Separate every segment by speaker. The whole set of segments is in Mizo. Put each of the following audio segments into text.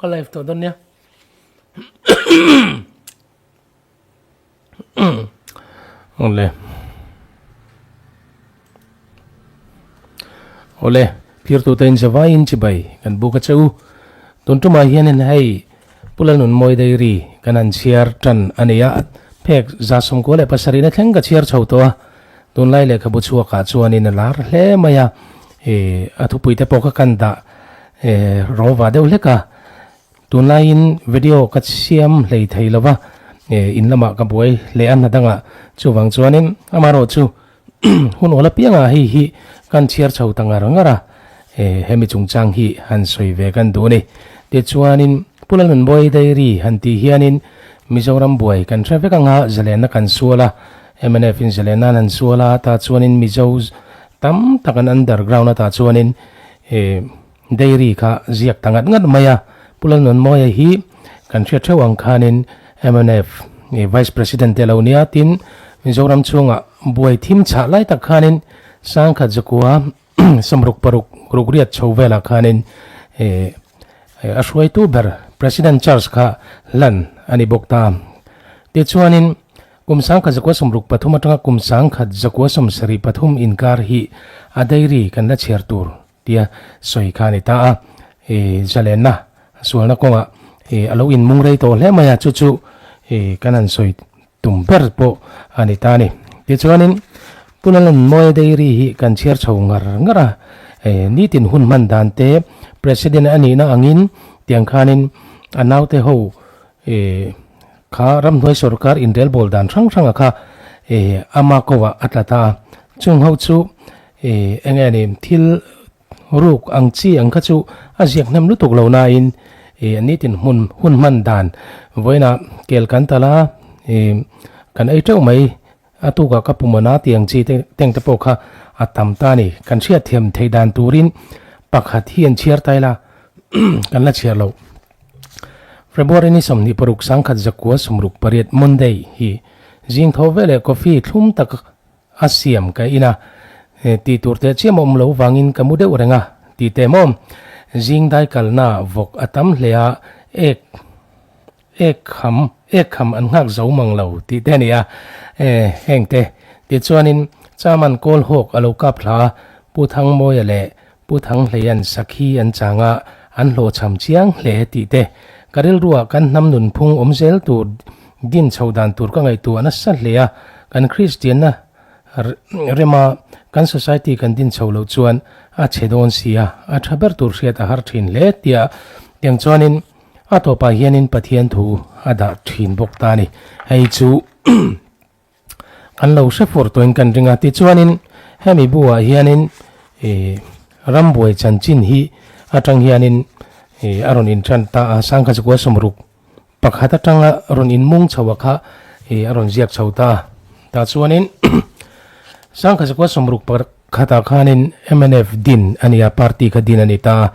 Speaker 1: Ka live tawh dawn nia. Awle. Awle, thirtute in zavai in chibai kan buk a che u. Tun tumah hianin hei Pu Lalnunmawi Dairy kan han chhiar tan a ni a, phek 97 na thleng ka chhiar chho tawh a. Tunlai lehkhabu chhuakah chuanin a lar hle mai a, a thupuite pawh kha kan dah rawva deuh hlek a. Tunlaiin video ka siam hlei thei lo va, in lamah ka buai hle a hna dangah chuvang chuanin amaherawhchu hun awl apiangah hei hi kan chhiar chho ta ngar ngar a, hemi chungchang hi han sawi ve kan duh a ni. Tichuanin Pu Lalnunbawi Dairy han tih hianin Mizoram buai kan hre vek anga zalenna kan sual a, mnf in zalen nan an sual a, tah chuanin Mizo tam tak an underground a tah chuanin Dairy kha ziak ta ngat ngat mai a. Pu Lalnunmawia hi kan hriat theuh ang khanin mnf Vice President te lo nia tin Mizoram chhungah buai thim chhah lai tak khanin sangkhat zakua samruk paruk rukriat chho velah khanin a hruaitu ber President Charge kha hlan a ni bawk ta. Tichuanin kum 1963 atanga kum 1973 inkar hi a dairy kan la chhiar tur tia sawi kha a ni ta a. Zalenna sualna kawngah a lo inmung rei tawh hle mai a, chu chu kan han sawi Tum ber pawh a ni ta a ni. Tichuanin Punalan Mawia Dairy hi kan chhiar chho ngar ngar a, nitin hun hman dan te President a nihna angin tiang khanin a naute ho kha ramhnuai sorkar inrelbawl dan hrang hranga kha ama ko ah a tla ta a. Chung ho chu enge ni thil Ruk ang chi ang kha chu a ziak hnem lutuk lo nain ih nitin hmun hun hman dan vawiinah kel kan tal a ih kan ei teuh mai a tukah ka pum a tih ang chi te teng te pawh kha a tam ta a ni. Kan hriat thiam theih dan turin pakhat hi an chhiar ta ila kan la chhiar loh. February ni 26 1968 Monday hi zing tho veleh coffee thlum tak A siam ka in a, tih tur teh chiam a awm lo vangin ka mu deuh reng a, tih teh maw? Zing dai kalna vawk a tam hle a, ek ek kham ek kham an nghak zo mang lo tih te a ni a, heng te tichuanin Chaman kawl hawk a lo kap thla a, Pu Thangmawia leh Pu Thanghlei-a'n sakhi an chang a, an hlawhchham chiang hle tih te, ka rilruah kan hnam nunphung awm zel tur din chho dan tur ka ngaihtuah nasa hle a, kan Kristianna rema kan society kan din chho loh chuan a chhe dawn si a, a tha ber tur hriat a har thin hle tia tiang chuanin a tawpah hianin Pathian thu a dah thin bawk ta a ni. Hei chu. Kan lo hre fur tawhin kan ring a, tichuanin hemi buah hianin ih rambuai chanchin hi atang hianin ih a rawn intan ta a, sangkha chukua sawmruk pakhat atanga rawn inmung chho a kha ih a rawn ziak chho ta a, tah chuanin sangkha chukua sawmruk pakhatah khanin mnf din a ni a, party kha din a ni ta a,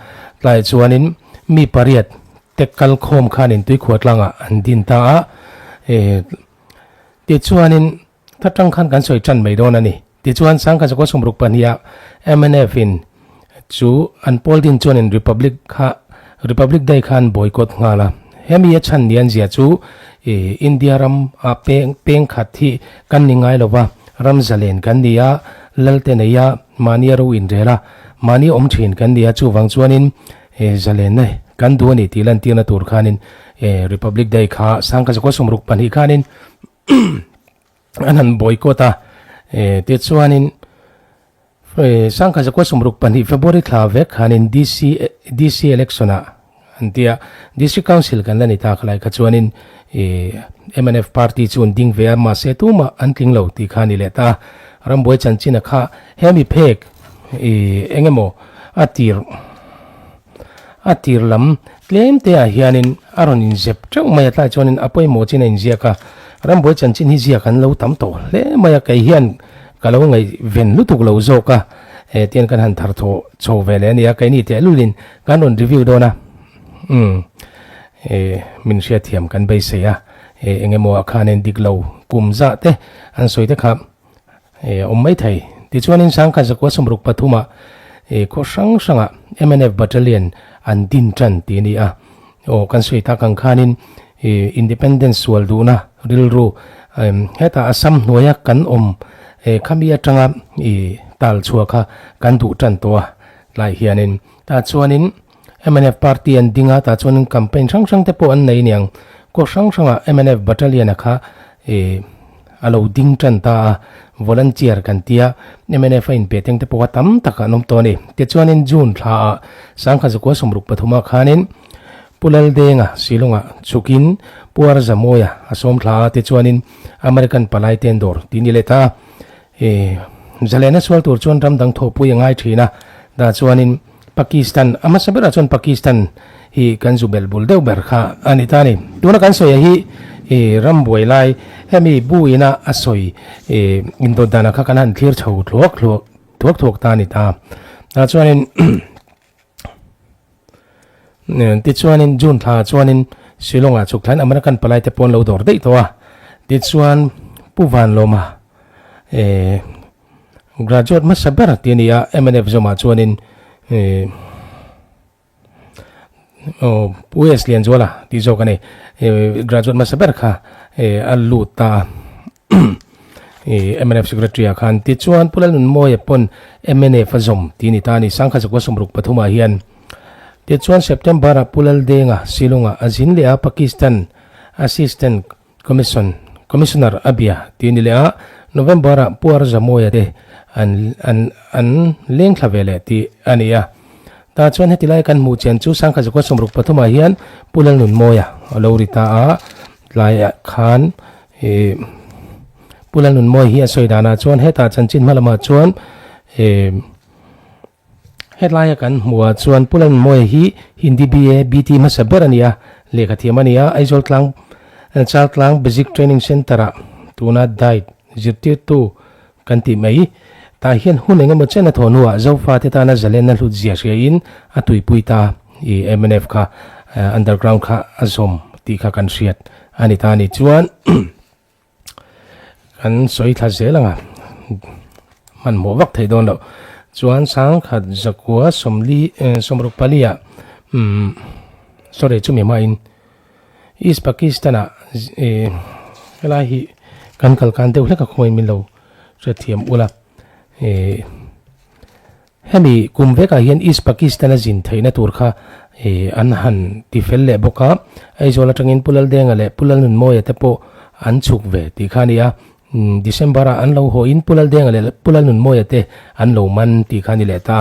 Speaker 1: tlaiah chuanin mi pariat te kal khawm khanin tuikhuah tlangah an din ta a, ih. Tichuanin, ta tang khan kan sawi tan mai dawn a ni. Tichuan, Sangkha Zakua Sawmruk pahniha mnf in chu an pawl din chuanin Republic kha Republic Day kha an boycott nghal a. Hemi a chhan ni an zia chu i India ram ah peng peng khat hi kan ni ngai lova, ram zalen kan ni a, lalte nei a, mahni a ro inrel a, mahni awm thin kan ni a, chuvang chuanin He zalenna kan duh a ni tih lantirna tur khanin Republic Day kha sangkha zakua 62 khanin an han boycott a, tichuanin sangkha zakua 62 February thla vek khanin DC DC election ah an tia District Council kan la ni ta khalai kha chuanin mnf party chu an ding ve a, mahse tumah an tling lo tih kha a ni leh ta a, rambuai chanchina kha hemi phek engemaw A tir a tir lam tlem te ah hianin a rawn inzep teuh mai a, tlai chuanin a pawimawh chin a inziak a, rambuai chanchin hi ziak an lo tam tawh hle mai a, kei hian ka lo ngaihven lutuk lo zawk a, he tian kan han thar thaw chho ve leh a nia, keini tehlulin kan rawn review dawn a, umm e min hriatthiam kan beisei a, e eng emaw ah khanin dik lo kum zah te an sawi te kha. E awm mai thei. Tichuanin sangkhat zakua 63 ah e khaw hrang hrangah mnf battalion an din tan tih a ni a. Aw kan sawi tak ang khanin ih independence sual duhna rilru hetah Assam hnuaia kan awm khami atanga ih tal chhuah kha kan duh tan tawh a tlai hianin tah chuanin mnf party an ding a tah chuanin campaign hrang hrang te pawh an nei aniang kaw hrang hrangah mnf battalion a kha ih a lo ding tan ta a volunteer kan tia mnf a inpe teng te pawh kha tam tak an awm tawh a ni tichuanin June thla ah sangkhat zakua sawmruk pathuma khanin Pu Laldenga Shillong-ah chhukin Pu Arzamawia a sawm thla a, tichuanin American palai ten dawr tih ni leh ta a. E, zalena sual tur chuan ram dang thawhpui a ngai thin a, dah chuanin Pakistan, a hmasa berah chuan Pakistan hi kan zu belh bul deuh ber kha a ni ta a ni. Tuna kan sawi a hi e, ram buai lai hemi bu ina a sawi e, indawt danah kha kan han thlir chho thluak thluak thuak thuak ta a ni ta. Dah chuanin Tichuanin June thla chuanin Shillong-ah chhuk thlain American palai te pawh an lo dawr daih tawh a. Tichuan Pu Vanlawma eh graduate hmasa ber tih a ni a, mnf zawmah chuanin eh aw Pu S Lianzuala tih zawk a ni. Eh graduate hmasa ber kha eh a lut ta a. Mnf Secretary ah khan tichuan Pu Lalnunmawia pawn mnf a zawm tih a ni ta a ni. Sangkhat zakua sawmruk pathumah hian tichuan September ah Pu Laldenga Shillong-ah a zin leh a, Pakistan Assistant Commission Commissioner a bia tih a ni leh a, November ah Pu Arzamawia te an an an leng thla ve leh tih a ni a. Tah chuan heti lai kan hmuh chian chu Sangkhat zakua sawmruk pathumah hian Pu Lalnunmawia a lo ri ta a, tlaiah khan Ih Pu Lalnunmawi hi a sawi danah chuan hetah chanchin hma lamah chuan ih hetlaia kan hmuhah chuan Pu Lalnunmawi hi Hindi BA BT hmasa ber a ni a, lehkha thiam a ni a, Aizawl tlang Chaltlang Basic Training Centre ah tuna diet zirtirtu kan tih mai. Tah hian hun eng emaw chen a thawh hnuah Zofa te tana zalenna hlut zia hriain a tuipui ta ih mnf kha underground kha a zawm tih kha kan hriat A ni ta ni chuan kan sawi thla zel ang a, hmanhmawh vak theih dawn loh chuan sangkhat zakua sawmli sawmruk pali ah umm sorry chumi hmain East Pakistan ah eh helai hi kan kal kan deuh hlek a khawiin min lo hrethiam ula eh. Hemi kum vekah hian East Pakistan a zin theihna tur kha an han ti fel leh bawk a, Aizawl atangin Pu Laldenga leh Pu Lalnunmawia te pawh an chhuk ve tih kha a ni a, December ah an lo haw in Pu Laldenga leh Pu Lalnunmawia te an lo man tih kha a ni leh ta.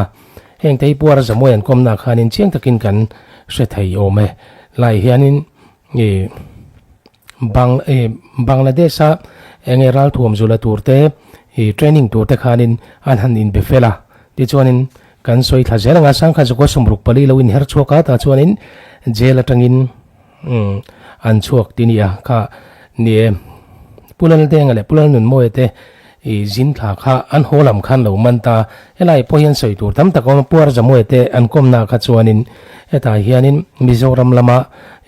Speaker 1: Heng te hi Pu Arzamawia an kawmna ah khanin chiang takin kan hre thei awm e. Lai hianin ih Bang ih Bangladesh a enge ralthuam zula tur te ih training tur te khanin an han inbe fel a, tichuanin kan sawi thla zel ang a, sangkhat zakua sawmruk pali lo inher chhuak a, tah chuanin jail atangin umm an chhuak ti nia kha ni e. Pu Laldenga leh Pu Lalnunmawia te ih zin thla kha an haw lam khan lo man ta, helai pawh hian sawi tur tam tak a awm a, Pu Arzamawia te an kawmna kha chuanin hetah hianin Mizoram lama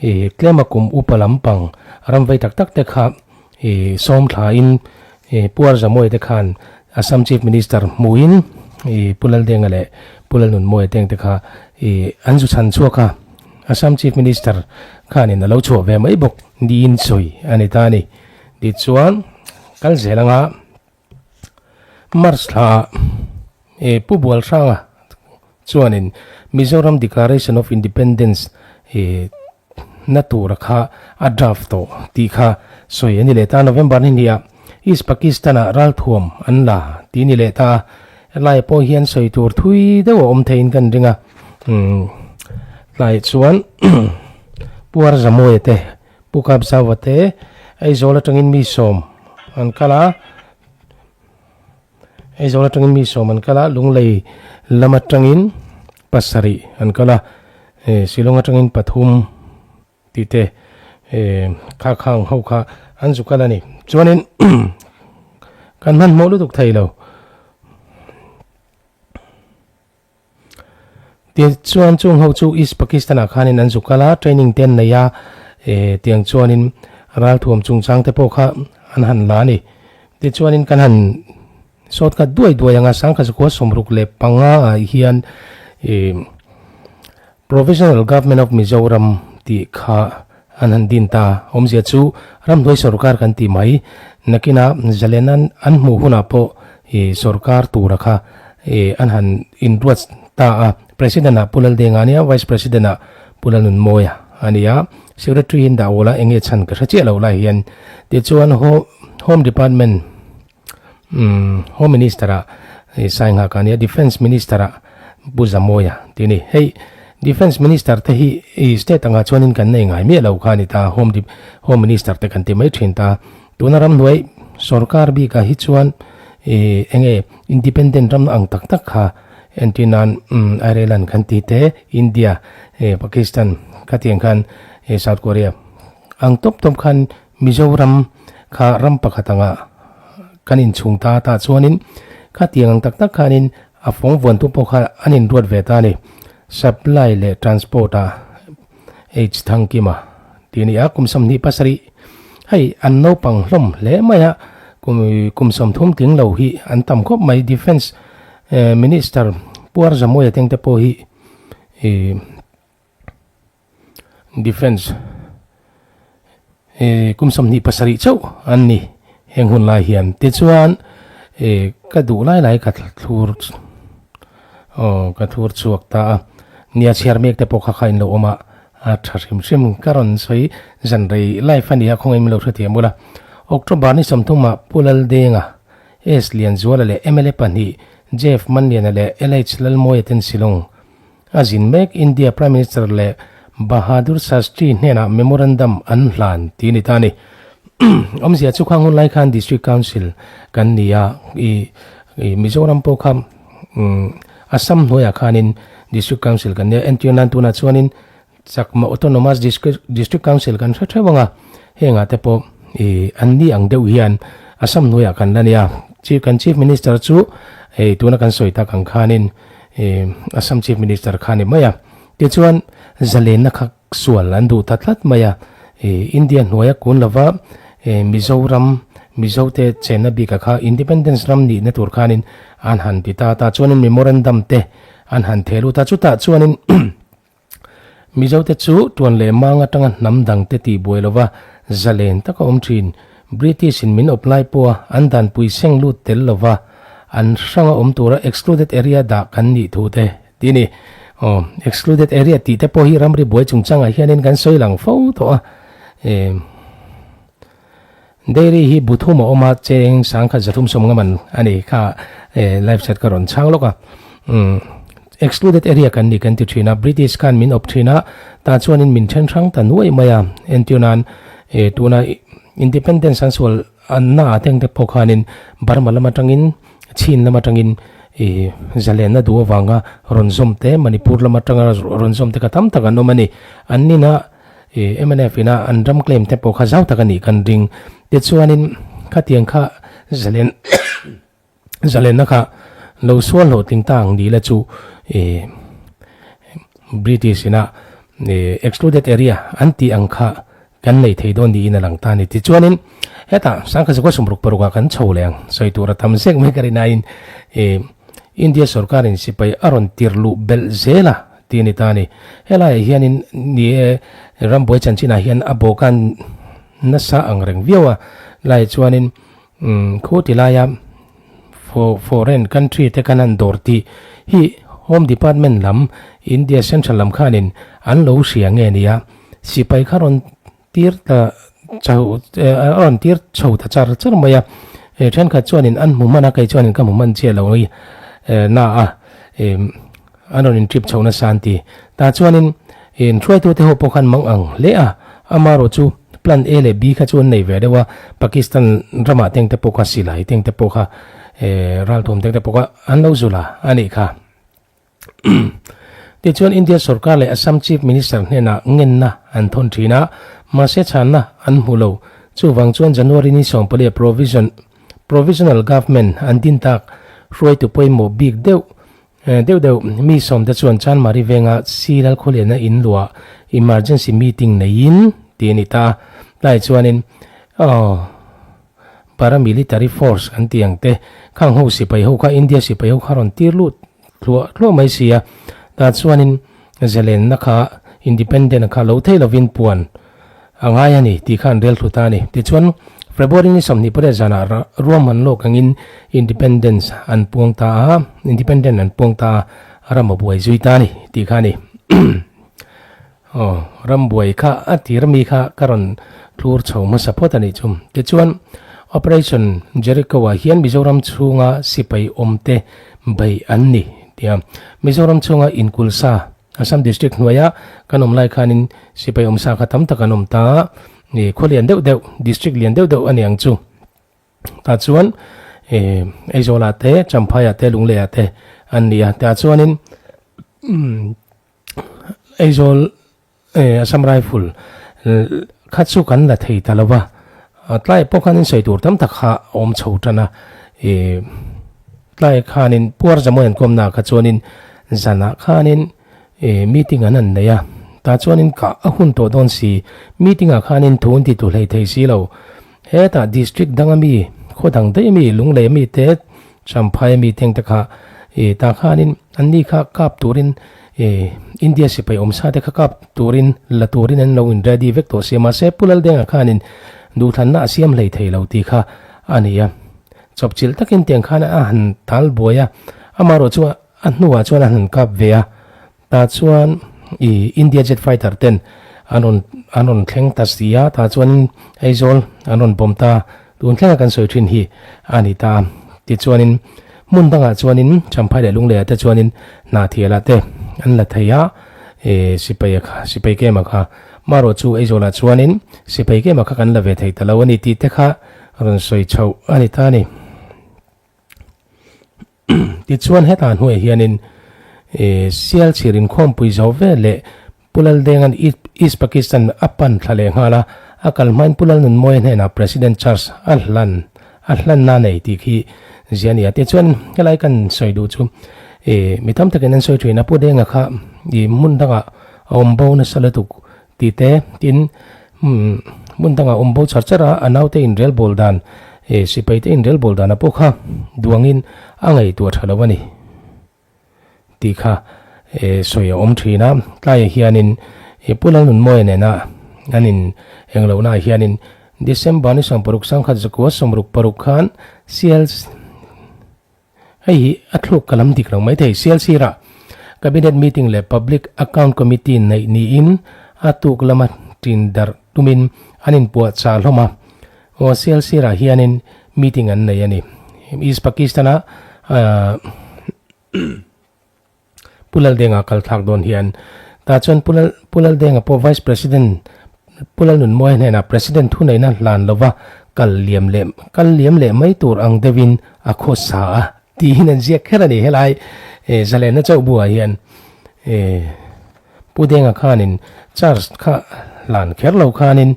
Speaker 1: ih tlema kum upa lampang ram vei tak tak te kha ih sawm thlain ih Pu Arzamawia te khan Assam Chief Minister hmuhin ih Pu Laldenga leh Pu Lalnunmawia teng te kha ih an zu chhan chhuak a, Assam Chief Minister khanin a lo chhuah ve mai bawk niin sawi a ni ta a ni. Tichuan kal zel anga March thla ah Pu Bualhranga chuanin Mizoram Declaration of Independence na tura kha a draft tawh tih kha sawi a ni leh ta. November ni hnih ah East Pakistan ah ralthuam an la tih a ni leh ta. Helai pawh hian sawi tur thui deuh a awm theiin kan ring a. Tlai chuan Pu Arzamawia te Pu Kapzauva te Aizawl atangin mi sawm an kal a, Aizawl atangin mi sawm an kal a, Lunglei lam atangin pasarih an kal a, Shillong atangin pathum tih te kha khang ho kha an zu kal a ni. Chuanin kan hmanhmawh lutuk thei lo. Tichuan chung ho chu East Pakistan ah khanin an zu kal a, training te an nei a, eh tiang chuanin ralthuam chungchang te pawh kha an han la a ni. Tichuanin kan han sawt khat duai duai anga sangkhat zakua 65 ah hian eh Provisional Government of Mizoram. tih kha an han din ta. Awmzia chu ramhnuai sorkar kan tih mai. Nakinah zalen an an hmuh hunah pawh ih sorkar tura kha ih an han inruat ta a. President ah Pu Laldenga a nia, Vice President ah Pu Lalnunmawia a ni a. Secretary in dah ula enge chhan ka hre chiah lo lai hian. Tichuan Home Department umm Home Minister ah Sainghaka a nia, Defence Minister ah Pu Zamawia tih a ni. Hei Defence Minister te hi state angah chuanin kan nei ngai miah lo kha a ni ta, Home Home Minister te kan ti mai thin ta. Tuna ramhnuai sorkar bikah hi chuan ih enge Independent ram ang tak tak kha entir nan umm Ireland kan ti te, India, Pakistan khatiang khan South Korea ang tawp tawp khan Mizoram kha ram pakhat anga kan inchhung ta tah chuanin khatiang ang tak tak khanin a fawng vuantu pawh kha an inruat ve ta a ni. Supply leh Transport ah H Thangkima tih a ni a, kum 27 hei an naupang hlawm hle mai a, kum kum 30 tling lo hi an tam khawp mai. Defence Minister Puar Zamuaia tengte pawh hi ih Defence eh kum 27 chauh an ni heng hun lai hian. Tichuan eh ka duh lai lai ka thlur aw ka thlur chhuak ta a, nia chhiar mek te pawh kha kha in lo awm a, a tha hrim hrim ka rawn sawi zan rei life a nia khawngaih min lo hrethiam ula. October ni 30 ah Pu Laldenga, S Lianzuala leh mla pahnih Jeff Manliana leh LH Lalmawia ten Shillong A zin mek India Prime Minister leh Bahadur Shastri hnenah memorandum an hlan tih a ni ta a ni. Awmzia chu khang hun lai khan District Council kan ni a, i Mizoram pawh kha Assam hnuaiah khanin District Council kan ni a, entir nan tunah chuanin Chakma Autonomous District Council kan hre theuh ang a, hengah te pawh i an ni ang deuh hian Assam hnuaiah kan la ni a. Chief kan Chief Minister chu hei tuna kan sawi tak ang khanin i Assam Chief Minister kha ni mai a. Tichuan zalenna kha sual an duh ta tlat mai a, i India hnuaia kun lova i Mizoram Mizo te chenna bikah kha Independence ram nihna tur khanin an han ti ta ta chuanin memorandum te an han theh lut a, chutah chuanin Mizote chu tuan leh mang atanga hnam dangte tih buai lova zalen taka awm thin. British-in min awp lai pawha an danpui seng lut tel lova an hranga awm tura excluded area dah kan nih thu te tih a ni. Aw, excluded area tih te pawh hi ramri buai chungchangah hianin kan sawi lang fo tawh a. E. Dairy hi bu thum a awm a, cheng sangkhat zathum sawm nga man a ni kha live chat ka rawn chhang lawk a. Umm excluded area kan ni kan ti thin a, British khan min awp thin a, tah chuanin min then hrang ta nuai mai a, entir nan tuna independence an sual an na ah teng te pawh khanin Burma lam atangin Chin lam atangin zalenna duh avanga rawn zawm te, Manipur lam atanga rawn zawm te kha tam tak an awm a ni. An nina Mnf ina an ram claim te pawh kha zau tak a nih kan ring. Tichuanin khatiang kha zalen zalenna kha lo sual hlawhtling ta ang ni la chu British ina excluded area an tih ang kha kan nei thei dawn niin a lang ta a ni. Tichuanin hetah sangkhat zakua sawmruk parukah kan chho leh ang sawi tur a tam zek mai ka rin aiin India sorkarin sipai a rawn tir luh belh zel a tih a ni ta a ni. Helaiah hianin ni e rambuai chanchinah hian a bawhkan nasa ang reng viau a lai chuanin khu ti laia foreign country te kan han dawr tih hi Home Department lam India Central lam khanin an lo hria nge nia sipai kha rawn tir ta chho a rawn tir chho ta char char mai a thenkhat chuanin an hmu hman a kei chuanin ka hmu hman chiah lo hi na a an rawn in trip chho nasa an ti tah chuanin inhruaitu te ho pawh khan mang ang hle a amarawh chu plan A leh B kha chu an nei ve deuh a Pakistan ramah teng te pawh kha silai teng te pawh kha ralthuam teng te pawh kha an lo zul a a nih kha. Tichuan India sorkar leh Assam Chief Minister hnenah ngenna an thawn thin a, mahse chhanna an hmu lo. Chuvang chuan January ni 14 a provision Provisional Government an din tak hruaitu pawimawh bik deuh deuh deuh mi sawmte chuan Chanmari venga Si Lalkhawliana in luah emergency meeting neiin tih a ni ta a. Tlai chuanin aw. Paramilitary force an tih ang te, khang ho sipai ho kha India sipai ho kha rawn tir lut thluah thluah mai si a, tah chuanin zalenna kha Independent kha lo thei lovin puan a ngai a ni tih kha an rel thlu ta a ni. Tichuan, February ni 28 zanah ruahman lawk angin Independence an puang ta a, Independent an puang ta a, ram a buai zui ta a ni tih kha a ni. Aw, ram buai kha a tir mi kha ka rawn thlur chho hmasa phawt a nih chu. Tichuan, Operation Jericho-ah hian Mizoram chhunga sipai awmte bei an ni tia Mizoram chhunga inkulsa Assam District hnuaia kan awm lai khanin sipai awmsa kha tam tak an awm ta a, khua lian deuh deuh, District lian deuh deuh a ni ang chu. Tah chuan Aizawlah te, Champhaiah te, Lungleiah te an ni a. Tah chuanin Aizawl Assam Rifle kha chu kan la thei ta lo va, tlai pawh khanin sawi tur tam tak kha a awm chho tan a, tlai khanin Puar Zamuai an kawmna kha chuanin zanah khanin meeting an han nei a, tah chuanin kah a hun tawh dawn si, meeting ah khanin thu an ti tu hlei thei si lo, hetah district dang ami, khaw dang daih ami, Lunglei ami te Champhai ami teng te kha ih tah khanin anni kha kap turin ih India sipai awm sa te kha kap turin la turin an lo in ready vek tawh sia mahse Pu Laldenga khanin duhthlanna a siam hlei thei lo tih kha a ni a. Chawpchilh takin tiang khan a han tal buai a, amaherawh chu a hnuah chuan a han kap ve a. Tah chuan ih India jet fighter ten an rawn an rawn thleng ta si a, tah chuanin Aizawl an rawn bawm ta, tun thlenga kan sawi thin hi a ni ta. Tichuanin hmun dangah chuanin Champhai leh Lungleiah te chuanin Hnahthialah te an la thei a, ih sipai a kha sipai kem a kha marawh chu Aizawlah chuanin sipai kem a kha kan la ve thei ta lo a ni tih te kha rawn sawi chhoh a ni ta a ni. Tichuan hetah hnuaiah hianin Sial chhir inkhawmpui zo ve leh Pu Laldenga'n East Pakistan a pan thla leh nghal a, a kal hmain Pu Lalnunmawia hnenah President Charles a hlan a hlanna nei tih khi zia a ni a. Tichuan helai kan sawi duh chu mi tam takin an sawi thin a, Pu Denga kha hmun dangah a awm bo nasa lutuk Tih te, tin, hmun dangah awm bo char char a, a naute inrelbawl dan, sipaite inrelbawl dana pawh kha duangin a ngaihtuah tha lo a ni tih kha sawi a awm thin a. Tlaiah hianin Pu Lalnunmawia nena an in englohnaah hianin December ni 60 1966 khan CL Hei hi a thluk ka lam dik lo mai thei. Sialsirah Cabinet meeting leh Public Account Committee neih niin a tuk lama tin darh tumin an inpuahchah hlawm a. Aw Sialsirah hianin meeting an nei a ni. East Pakistan-a Pu Laldenga kal thlak dawn hian tah chuan Pu Lal Pu Laldenga pawh Vice President Pu Lalnunmawia hnenah President thuneihna hlan lova kal liam leh kal liam leh mai tur ang deuhin a khawsa a tiin an ziak kher a ni. Helai zalenna chauh buah hian Pu Denga khanin charge kha hlan kher lo khanin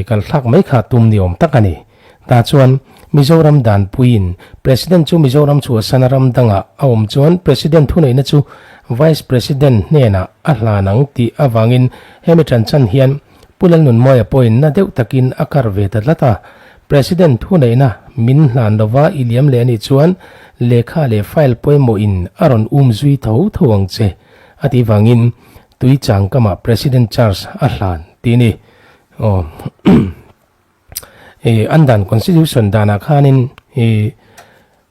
Speaker 1: kal thlak mai kha tum ni awm tak a ni. Tah chuan Mizoram danpuiin President chu Mizoram chhuahsana ram dangah a awm chuan President thuneihna chu Vice President hnenah a hlan ang tih avangin hemi ṭanchan hian Pu Lalnunmawia pawhin na deuh takin a kar ve ta tlat a. President thuneihna min hlan lova i liam leh anih chuan lehkha leh file pawimawhin a rawn um zui tho tho ang che a tih vangin tui changkamah President charge a hlan tih a ni. Aw. Ih an dan constitution danah khanin ih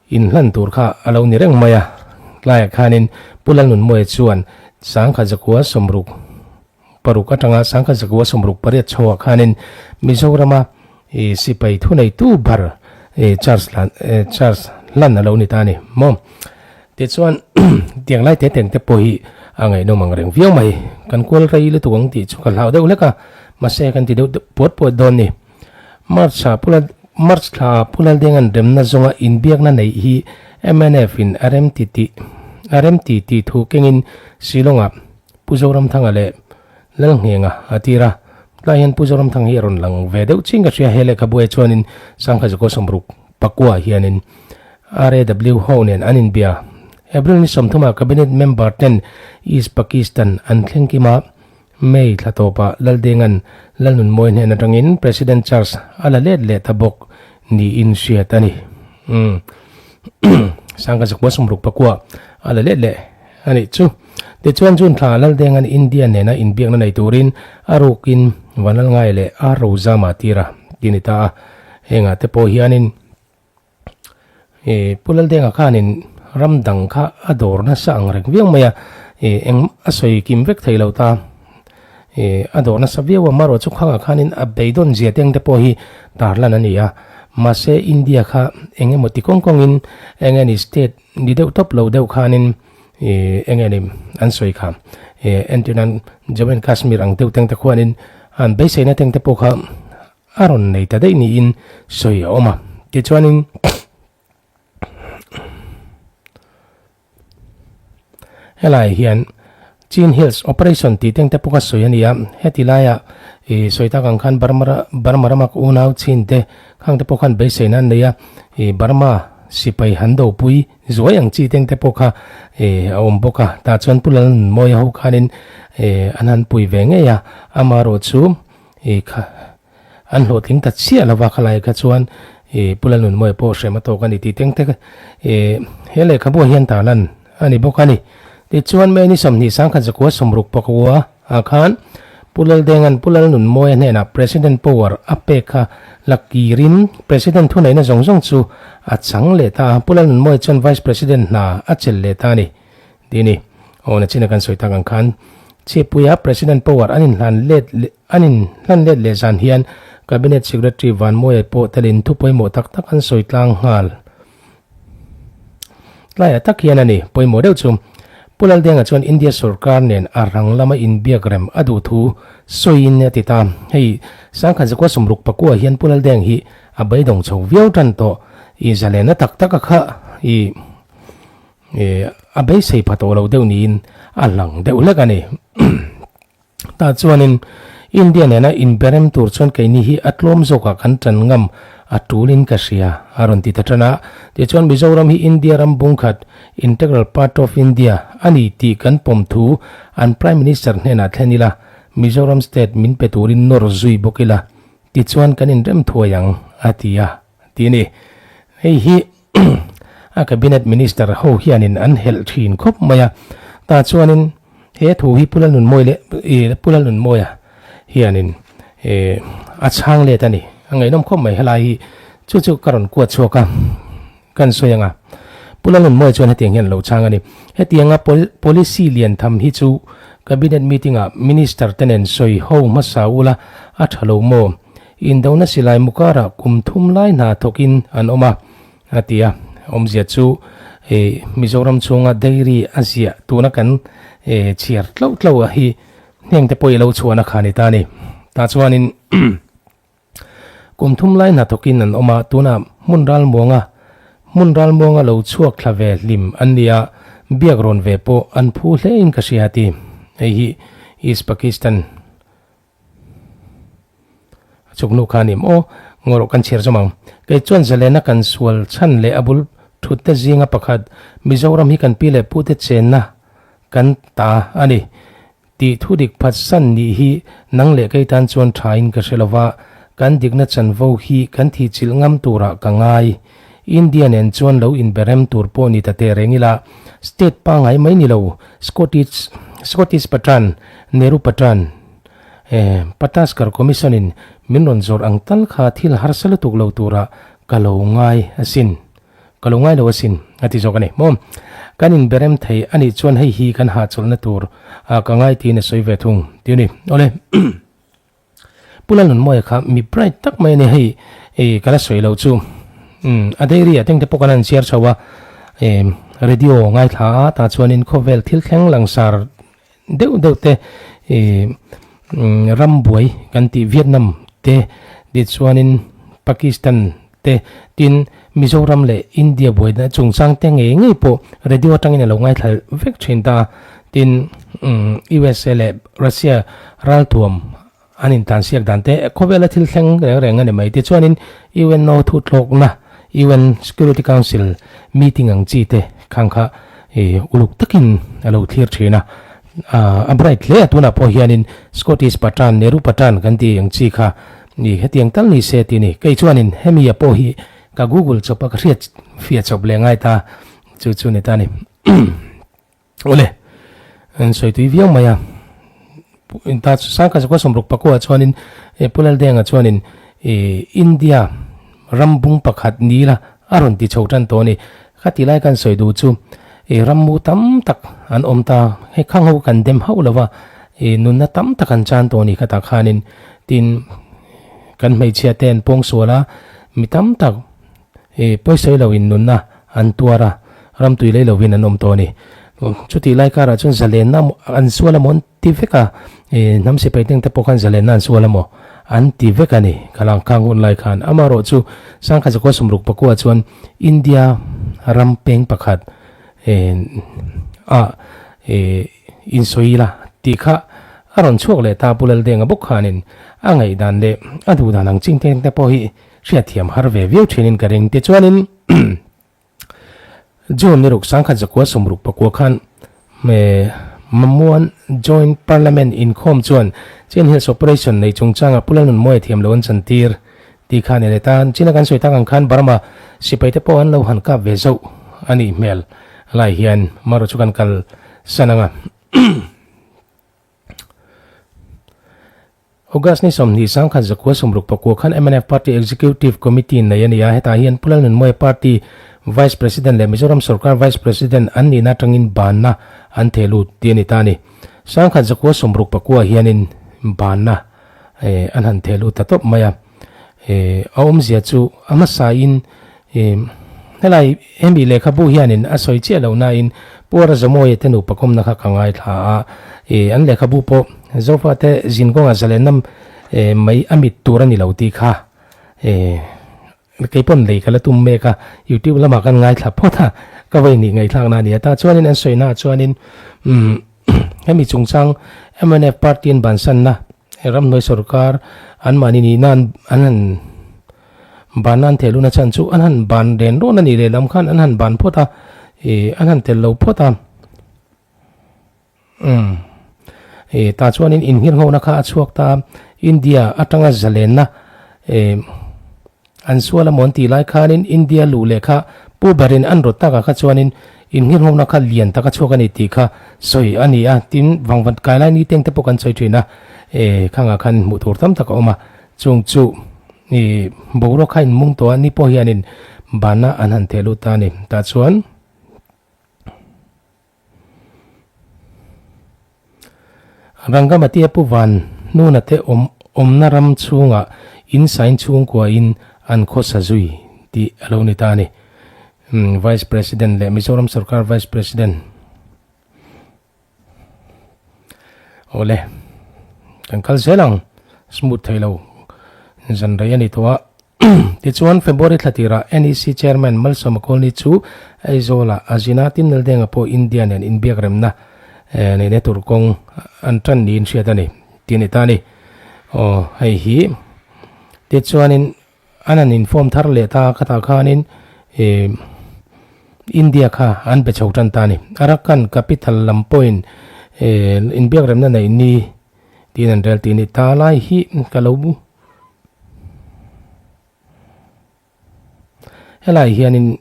Speaker 1: inhlan tur kha a lo ni reng mai a, tlaiah khanin Pu Lalnunmawia chuan 1966 atanga 1968 chhoah khanin Mizorama ih sipai thuneitu bar ih charge hlan charge hlan a lo ni ta a ni maw. Tichuan tiang lai te teng te pawh hi a ngaihnawm ang reng viau mai. Kan kual rei lutuk ang tih chu ka hlau deuh hlek a, mahse kan ti deuh puat puat dawn ni. March ah Pu March thla ah Pu Laldenga'n remna zawnga inbiakna neih hi mnf in a rem ti tih a rem ti tih thu kengin Shillong ah Pu Zoramthanga leh Lalnghenga a tir a. Tlai hian Pu Zoramthanga hi a rawn lang ve deuh chin ka hria he lehkhabu ah chuanin 1965 hianin RAW ho nen an inbia. April ni 30 ah Cabinet member ten East Pakistan an thleng kim a, May thla tawpah Laldenga'n Lalnunmawi hnen atangin President Charles a la let leh ta bawk niin hriat a ni. Umm 1966 a la let leh. a nih chu. Tichuan June thla Laldenga'n India nena inbiakna nei turin a rukin Vanlalngai leh a Rozama tira ti ni ta a. Hengah te pawh hianin Pu Laldenga khanin ram dang kha a dawr nasa ang reng viau mai a, eng a sawi kim vek thei lo ta. A dawr nasa viau a, marawh chu khangah khanin a beidawn zia teng te pawh hi tarlan a ni a. Mahse India kha eng emaw ti kawng kawngin eng nge ni state ni deuh tawp lo deuh khanin eng nge ni an sawi kha entirnan Jammu and Kashmir ang deuh teng te khuanin an beiseina teng te pawh kha a rawn nei ta daih niin sawi a awm a. Tichuanin Helai hian Chin Hills Operation tih teng te pawh ka sawi a ni a, heti laia ih sawi tak ang khan Burma Burma rama ka unau chin te khang te pawh khan beiseina an nei a, ih Burma sipai han dopui zuai ang chi teng te pawh kha ih a awm bawk a, tah chuan Pu Lalnunmawia ho khanin ih an han pui ve ngei a, amaherawhchu ih kha. An hlawhtling ta chiah lova khalai kha chuan ih Pu Lalnunmawia pawh hrem a tawk a ni tih teng te ih he lehkhabu ah hian tarlan a ni bawk a ni. Tichuan May ni 20 zakua 60 pakua ah khan Pu Laldenga'n Pu Lalnunmawia hnenah President power a pek kha la kirin President thuneihna zawng zawng chu a chang leh ta a, Pu Lalnunmawia chuan Vice President hna a chelh leh ta a ni. Ti ni. Aw nachina kan sawi tak ang khan Chhipuia President power an inhlan let an inhlan let leh zan hian Cabinet Secretary Vanmawia pawh telin thu pawimawh tak tak an sawi tlang nghal. Tlaiah tak hian a ni pawimawh deuh chu. Pu Laldenga chuan India sorkar nen a rang lama inbiak rem a duh thu sawiin a ti ta. Hei sangkhat zakua 60 pakua hian Pu Laldeng hi a beidawng chho viau tan tawh. I zalena tak tak a kha i. A beisei pha tawh lo deuh niin a lang deuh hlek a ni. Tah chuanin India nena inberem tur chuan keini hi a tlawm zawkah kan tan ngam a tulin ka hria a rawn ti ta tan a. Tichuan Mizoram hi India ram bungkhat, integral part of India, a ni tih kan pawm thu an Prime Minister hnenah thlen ila, Mizoram state min pe turin nawr zui bawk ila, tichuan kan inrem thuai ang a ti a ti a ni. Hei hi A cabinet minister ho hianin an helh thin khawp mai a, tah chuanin he thu hi Pu Lalnunmawi leh ih Pu Lalnunmawia hianin ih a chhang let a ni. A ngaihnawm khawp mai helai hi chu chu ka rawn kuat chhuak a, kan sawi ang a. Pu Lalnunmawia chuan hetiang hian a lo chhang a ni. Hetianga policy lian tham hi chu cabinet meeting ah minister te nen sawi ho hmasa ula a tha lo maw? Indona silai mukara kum thum lai hna thawkin an awm a, a ti a. Awmzia chu Mizoram chhunga dairy a ziah tuna kan chhiar tlo tlo a hi hneng te pawh i lo chhuahna kha ni ta a ni. Tah chuanin kum thum lai hna thawkin an awm a, tunah hmun ralmuanga hmun ralmuanga lo chhuak thla ve hlim an ni a, biak rawn ve pawh an phu hlein ka hria a ti. Hei hi East Pakistan. A chuk nu kha a ni maw? Ngaw rawh kan chhiar zawm ang. Kei chuan Zalena kan sual chhan leh a bul thut te zinga pakhat Mizoram hi kan pi leh pu te chenna kan ta a ni tih thu dik phat san nih hi nang leh kei tan chuan tha in ka hre lo va, kan dikna chanvo hi kan thih chilh ngam turah ka ngai. India nen chuan lo inberem tur pawh ni ta teh reng ila, state pangngai mai ni lo, Scottish Scottish Patran, Nehru Patran, eh, Pataskar Commission in min rawn zawrh ang tal kha thil harsa lutuk lo turah ka lo ngai asin, ka lo ngai lo asin, a ti zawk a ni. Maw? Kan inberem thei a nih chuan hei hi kan hahchawlhna tur ah ka ngai tiin a sawi ve thung, ti a ni. Awle. Pu Lalnunmawia kha mi bright tak mai a ni hei ih ka la sawi lo chu umm a dairy ah tengte pawh kan han chhiar chho a eh radio ngaithla a tah chuanin khawvel thil thleng langsar deuh deuh te ih umm ram buai kan tih Vietnam te tichuanin Pakistan te tin Mizoram leh India buaina chungchang te ngei ngei pawh radio atangin a lo ngaithla vek thin ta. Tin, USA leh Russia ralthuam an intansiak dan te khawvela thil thleng reng reng a ni mai. Tichuanin UNO thutlawkna, UN Security Council meeting ang chi te khang kha uluk takin a lo thlir thin a. A bright hle a, tunah pawh hianin Scottish Patran, Nehru Patran kan tih ang chi kha Ni, hetiang tal ni se ti ni. Kei chuanin hemi a pawh hi ka google chawp a, ka hriat fiah chawp leh ngai ta chu chu ni ta ni. Awle. An sawi tui viau mai a. Ta sangkhat zakua sawmruk pakua chuanin Pu Laldenga chuanin India ram bung pakhat ni la a rawn ti chho tan tawh a ni. Kha ti lai kan sawi duh chu ram mu tam tak an awm ta. Hei khang ho kan dem hauh lo va, nunna tam tak an chan tawh a ni khatah khanin tin kan hmeichhia te an pawng sual a, mi tam tak pawisawi loin nunna an tuar a, ram tui lei lovin an awm tawh a ni. Chutih lai karah chuan zalenna an sual a maw an ti vek a, hnam sipai teng te pawh khan zalenna an sual a maw an ti vek a ni. Khalang khang hun lai khan amaherawh chu Sangkhat Zakua Sawmruk Pakua chuan India ram peng pakhat ah insawi ila tih kha a rawn chhuak leh ta Pu Laldenga bawk khanin a ngaihdan leh a duhdan ang ching teng te pawh hi hriatthiam har ve viau thinin ka ring. Tichuanin June ni ruk sangkhat zakua sawmruk pakua khan Mamuan Joint Parliament inkhawm chuan Chin Hills Operation nei chungchanga Pu Lalnunmawia thiam lo an chantir tih kha a ni leh ta. China kan sawi tak ang khan Burma sipai te pawh an lo han kap ve zauh a nih hmel lai hian marawh chu kan kal san ang a. August ni 20 sangkhat zakua 64 khan mnf Party Executive Committee nei a ni a, hetah hian Pu Lalnunmawia Party Vice President leh Mizoram Sorkar Vice President an nihna atangin banna an theh lut tih a ni ta a ni. Sangkhat zakua 64 hianin banna an han theh lut ta tawp mai a. A awmzia chu a hmasain helai hemi lehkhabu hianin a sawi chiah loh nain Pu Arazamawia te nupa kawmna kha ka ngaithla a, an lehkhabu pawh Zofate zinkawnga zalenna mai a mit tur a ni lo tih kha kei pawn lei ka la tum mek a, youtube lamah kan ngaithla phawt a, ka vawi nih ngaihthlakna a ni a. Tah chuanin an sawina ah chuanin hemi chungchang mnf party an bansanna ramhnuai sorkar anmahni nihna an han Ban an theh luna chhan chu an han ban ren rawn a nih leh lam khan an han ban phawt a, ih an han tel lo phawt a. Umm ih tah chuanin inhirnghona kha a chhuak ta a, India atanga zalenna ih an sual amaw an tih lai khanin India luh leh kha pu berin an rawt takah kha chuanin inhirnghona kha lian tak a chhuak a ni tih kha sawi a ni a, tin vangvat kai lai ni teng te pawh kan sawi thin a, ih khangah khan hmuh tur tam tak a awm a. Chung chu i boruak kha in mung tawh a, ni pawh hianin bana an han theh lut ta a ni. Tah chuan Rangamati a pu van hnuna te awm awmna ram chhungah in sain chhungkua in an khawsa zui tih a lo ni ta a ni. Vice President leh Mizoram Sorkar Vice President. Awle, kan kal zel ang, smooth thei lo zan rei a ni tawh a. Tichuan, February thla tirah NEC Chairman Malsawma Kawlni chu Aizawlah a zin a, Tin Laldenga pawh India nen inbiak remna neihna tur kawng an tan niin hriat a ni tih a ni ta a ni. Aw, hei hi tichuanin An han inform thar leh ta khatah khanin ih India kha an pe chho tan ta a ni. Arakan capital lam pawhin ih inbiakremna neih ni tiin an rel tih a ni. Ta lai hi ka lo helai hianin.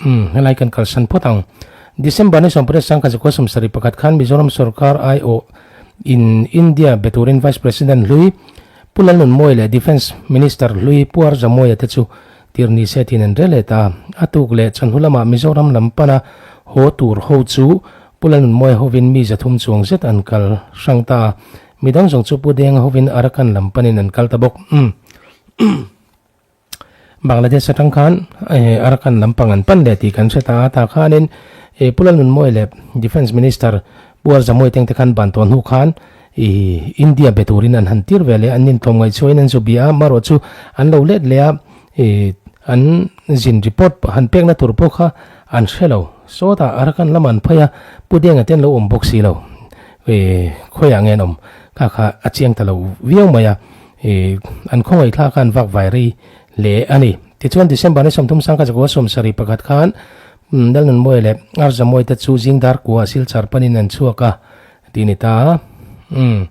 Speaker 1: Umm, helai kan kalsan phawt ang. December ni 18 sangkhat zakua 71 khan Mizoram sorkar aiawh in India be turin Vice President hlui Pu Lalnunmawia leh Defence Minister hlui Pu Arzamawia te chu tir ni se tiin an rel let a. A tuk leh chawhnu lamah Mizoram lam pana haw tur ho chu Pu Lalnunmawia hovin mi 300 chuang zet an kal hrang ta a. Midang zawng chu Pu Denga hovin Arakan lam panin an kal ta bawk. Umm. Bangladesh atang khan Arakan lampang an pan leh tih kan hre ta a, tah khanin Pu Lalnunmawia leh Defence Minister Pu Arzamuai teng te khan ban tawh hnu khan India be turin an han tir ve leh an intlawm ngaihchhuahin an zu bia a, marawh chu an lo let leh a, an zin report han pekna tur pawh kha an hre lo. Sawtah Arakan lamah an phei a, Pu Denga te an lo awm bawk si lo, khawiah nge an awm kha kha a chiang ta lo viau mai a. Ih, an khawngaih thla khan vak vai rei hle a ni. Tichuan December ni 30 sangkhat zakua 71 khan Lalnunmawia leh Arzamawia te chu zing dar kua Silchar panin an chhuak a tih a ni ta a. Umm,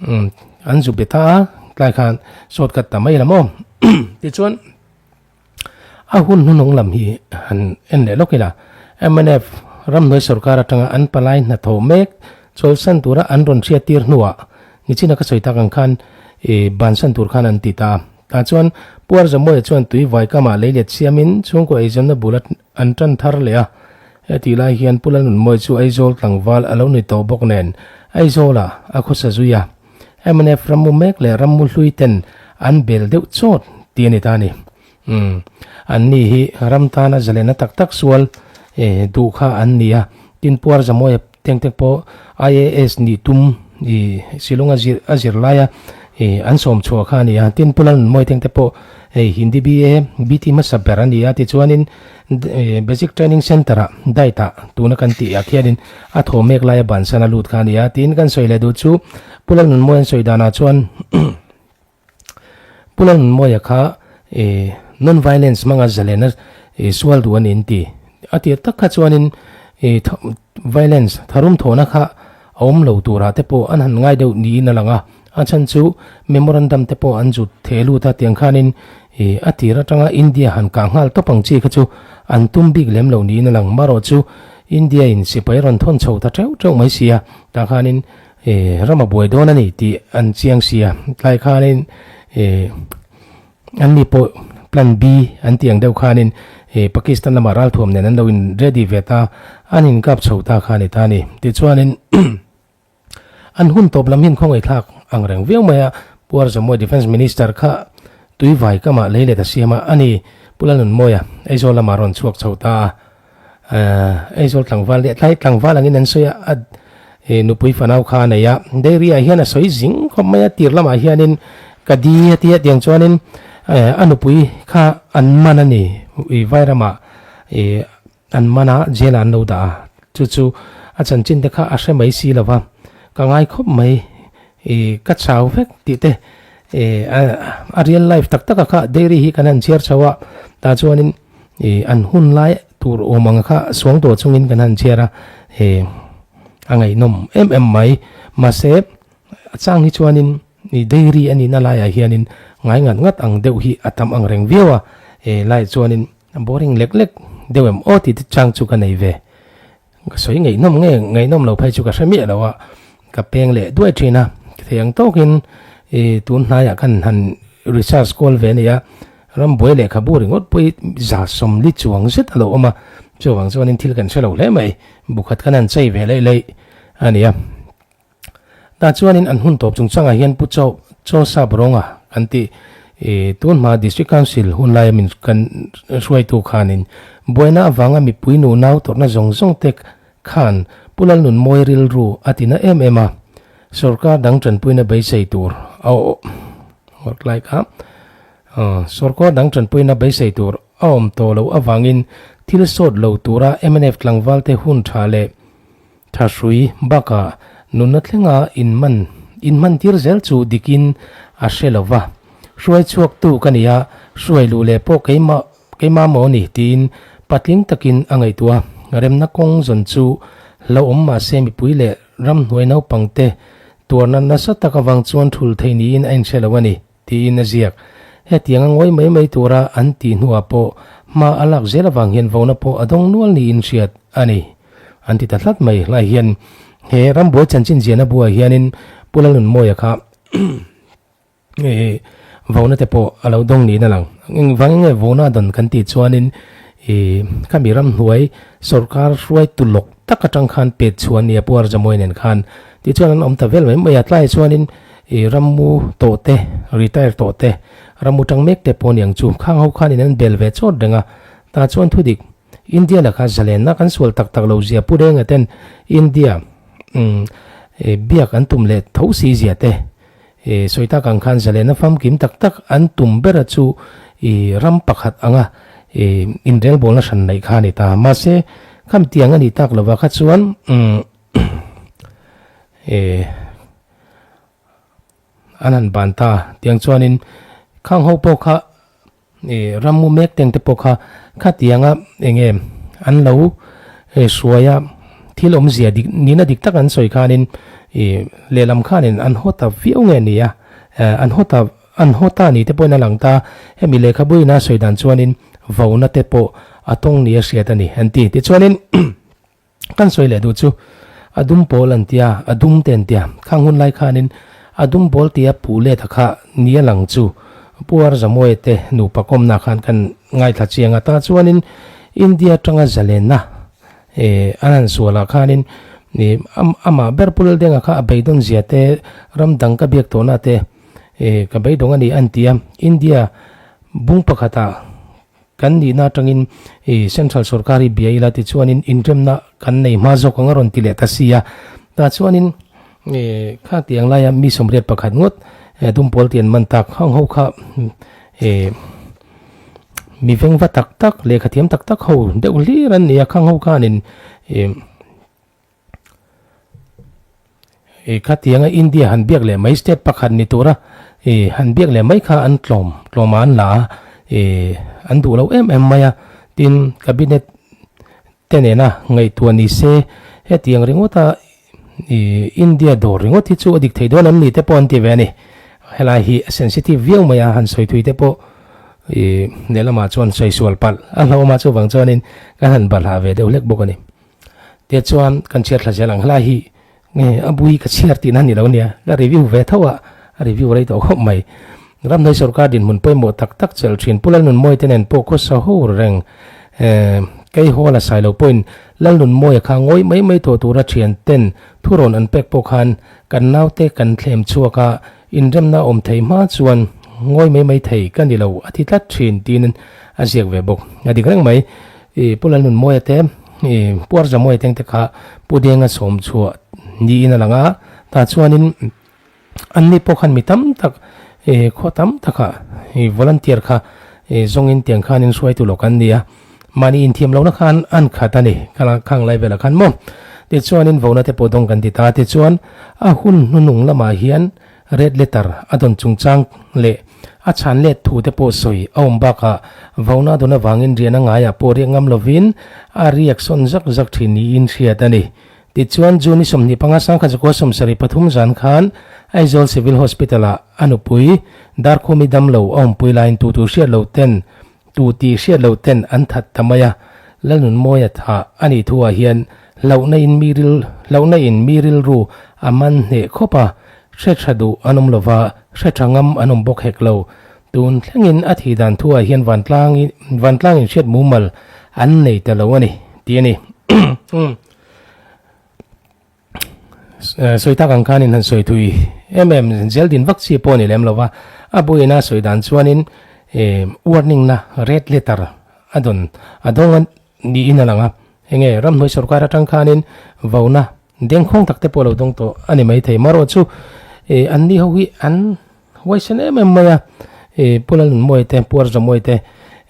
Speaker 1: umm, an zu be ta a, tlai khan shortcut ta mai la maw? Tichuan a hun hnuhnung lam hi han en leh lawk ila, mnf ramhnuai sorkar atanga an palai hnathawh mek chawlhsan tura an rawn hriattir hnuah nichina ka sawi tak ang khan bansan tur khan an ti ta a. Tah chuan Pu Arzamuaia chuan tui vaikamah leilet siamin chhungkaw eizawnna bul an tan thar leh a. Hetih lai hian Pu Lalnunmawia chu Aizawl tlangval a lo ni tawh bawk nen Aizawlah a khawsa zui a. Mnf rammu mek leh rammu hlui ten an bel deuh chawt tih a ni ta a ni. Umm, an ni hi ram tana zalena tak tak sual duh kha an ni a, tin Puar Zamawia tengtek pawh IAS nih tum i Shillong a zir a zir laia an sawm chhuah kha a ni a, tin Pu Lalnunmawia tengte pawh hei Hindi BA BT hmasa ber a ni a, tichuanin Basic Training Centre ah diet ah tuna kan tih ah khianin a thaw mek laia bansan a lut kha a ni a, tiin kan sawi leh duh chu Pu Lalnunmawia an sawi danah chuan Pu Lalnunmawia kha non violence hmanga zalena sual duh a ni an ti. A tir tak kha chuanin violence tharum thawhna kha a awm lo turah te pawh an han ngai deuh niin a lang a, a chhan chu memorandum te pawh an zut theh lut a tiang khanin a tir atanga India han kah nghal tawp ang chi kha chu an tum bik lem lo niin a lang. Marawh chu India in sipai rawn thawn chho ta teuh teuh mai si a, tah khanin ram a buai dawn a ni tih an chiang si a, tlai khanin An ni pawh plan B an tih ang deuh khanin Pakistan lamah ralthuam nen an lo in ready ve ta, an in kap chho ta kha a ni ta a ni. Tichuanin an hun tawp lam hi an khawngaihthlak ang reng viau mai a, Pu Arzamuai Defence Minister kha tuivai kamah lei let a siam a, a ni Pu Lalnunmawia Aizawl lamah rawn chhuak chho ta a. Aizawl tlangval leh tlai tlangval angin an sawi a, a nupui fanau kha a nei a, dairy ah hian a sawi zing khawp mai a, tir lamah hianin ka di a tia tiang chuanin a nupui kha an man a ni, ui vairamah an man a, jail ah an lo dah a, chu chu a chanchin te kha a hre mai si lo va, ka ngai khawp mai ka chau vek tih te a real life tak tak a kha dairy hi kan han chhiar chho a, tah chuanin. Ih an hun lai tur awm ang kha suang tawh chungin kan han chhiar a, eh a ngaihnawm em em mai. Mahse a chang hi chuanin ih dairy a nihna laiah hianin ngai ngat ngat ang deuh hi a tam ang reng viau a, eh laiah chuanin boring lek lek deuh em aw tih te chang chu ka nei ve. Ka sawi ngaihnawm nge ngaihnawm lo phei chu ka hre miah lo a, ka peng leh duai thin a, thei ang tawkin ih tun hnaiah khan han research kual ve a ni a, rambuai lehkhabu ringawt pawh hi 140 chuang zet a lo awm a, chuvang chuanin thil kan hre lo hle mai, bukhat khan han chei ve leih leih a ni a. Tah chuanin an hun tawp chungchangah hian Pu Chaw Chaw Sap Rawnga kan tih ih tun hma District Council hun laia min kan hruaitu khanin buaina avanga mipui nu nau tawrhna zawng zawng te khan Pu Lalnunmawi rilru a tina em em a, sorkar dang tanpuina beisei tur a awm lai kha sorkar dang tanpuina beisei tur a awm tawh loh avangin thil sawt lo tura mnf tlangvalte hun tha leh Thahrui bakah nunna thlenga inman inhmantir zel chu dikin a hre lo va. Hruai chhuaktu ka ni a, hruai luh leh pawh keimah keimah maw ni tiin patling takin a ngaihtuah a. Remna kawng zawn chu hlauhawm mahse mipui leh ramhnuai naupangte tuarna nasa tak avang chuan thul thei niin a inhre lo a ni tiin a ziak. Hetianga ngawi mai mai tura an tih hnuah pawh hma a lak zel avang hian vona pawh a dawng nual niin hriat a ni. An ti ta tlat mai lai hian he rambuai chanchin ziahna buah hianin Pu Lalnunmawia kha vona te pawh a lo dawng niin a lang. Engvang nge vona a dawn kan tih chuanin khami ramhnuai sorkar hruaitu lawk tak atang khan pet chhuah a nia Pu Arjamawia nen khan tichuan an awm ta vel mai mai a. Tlaiah chuanin rammu tawh te, retire tawh te, rammu tang mek te pawh aniang chu khang ho khanin an bel ve chawt reng a. Tah chuan thudik India lakah zalenna kan sual tak tak lo zia Pu Renga ten India biak an tum leh tho si zia te sawi tak ang khan zalenna famkim tak tak an tum bera chu ram pakhat anga inrelbawlna hran neih kha a ni ta. Mahse kham tiang a nih tak lova kha chuan an han ban ta tiang chuanin khang ho pawh kha I rammu mek teng te pawh kha khatianga eng nge an lo hruai a, thil awmzia dik nihna dik tak an sawi khanin i lehlam khanin an haw ta viau nge ni a, an haw ta. an haw ta ni te pawhin a lang ta. Hemi lehkhabu ina sawi dan chuanin vona te pawh a tawng ni a hriat a ni an ti. Tichuanin kan sawi leh duh chu a dum pawl an tia, a dum te an tia. Khang hun lai khanin a dum pawl tia puh let a kha ni a lang chu Pu Arzamuaia te nupa kawmna khan kan ngaithla chiang a. Tah chuanin India atanga zalenna Eh, an han sualah khanin eh, amah ber Pu Laldenga kha a beidawn zia te, ram dang ka biak tawhna te, eh, ka beidawng a ni an ti a. India bung pakhatah kan nihna atangin eh, Central sorkar hi bia ila tichuanin inremna kan nei hma zawk ang a rawn ti leh ta si a. Tah chuanin eh, kha tiang laia mi 81 ngawt eh, dumpawl ti an man tak hang ho kha eh, Mi vengva tak tak, lehkha thiam tak tak ho deuh hlir an ni a, khang ho khanin ih ih khatianga India han biak leh mai state pakhat ni tura ih han biak leh mai kha an tlawm tlawm ah an la a, ih an duh lo em em mai a, tin cabinet te nena ngaihtuah ni se hetiang ringawta ih India dawr ringawt hi chu a dik thei dawn em ni te pawh an ti ve a ni. Helai hi a sensitive viau mai a, han sawi thui te pawh ih lehlamah chuan sawi sual palh a hlauhawm a, chuvang chuanin kan han balhah ve deuh hlek bawk a ni. Tichuan kan chhiar thla zel ang, helai hi nge a bui ka chhiar tihna a ni lo nia, ka review ve tho a, a review rei tawh khawp mai. Ramhnuai sorkar dinhmun pawimawh tak tak chelh thin Pu Lalnunmawii te nen pawh khawsa ho reng kei hawl a sai lo pawhin Lalnunmawia kha ngawi mai mai tawh tura thian ten thurawn an pek pawh khan kan naute kan thlem chhuak a, inremna awm thei hma chuan ngawi mai mai thei ka ni lo a ti tlat thin tiin a ziak ve bawk. A dik reng mai, i Pu Lalnunmawia te, i Pu Arzamawia teng te kha Pu Denga sawm chhuah niin a lang a, tah chuanin Anni pawh khan mi tam tak eh khaw tam takah ih volunteer kha eh zawngin tiang khanin hruaitu lawk an ni a, mahni inthiam lohna khan an khat a ni khang lai velah khan maw. Tichuanin vona te pawh dawng kan ti ta tichuan a hun hnunung lamah hian red letter a dawn chungchang leh a chhan let thu te pawh sawi a awm bakah vona dawn avangin rian a ngaiah pawh riak ngam lovin a riak sawn zak zak thin niin hriat a ni. Tichuan, June 25 1973 zan khan Aizawl Civil Hospital-ah a nupui Darkhumi damlo a awmpui laiin tu tu hriat lo ten tu tih hriat lo ten an that ta mai a, Lalnunmawia thah a nih thu ah hian hlauhna in mi ril hlauhna in mi rilru a man hneh khawp a, hre tha duh an awm lova, hre tha ngam an awm bawk hek lo. Tun thlengin a thih dan thu ah hian vantlang vantlang in hriat mumal an nei ta lo a ni, tih a ni. Sawi tak ang khanin han sawi thui em em zel din vak chi pawh a ni lem lo va, a buaina a sawi dan chuanin warning na red letter a dawn a dawng a niin a lang a, enge ramhnuai sorkar atang khanin vona dengkhawng tak te pawh a lo dawng tawh a ni maithei. Marawh chu an ni ho hi an huaisen em em mai a, Pu Lalnunmawia te Pu Arzamuai te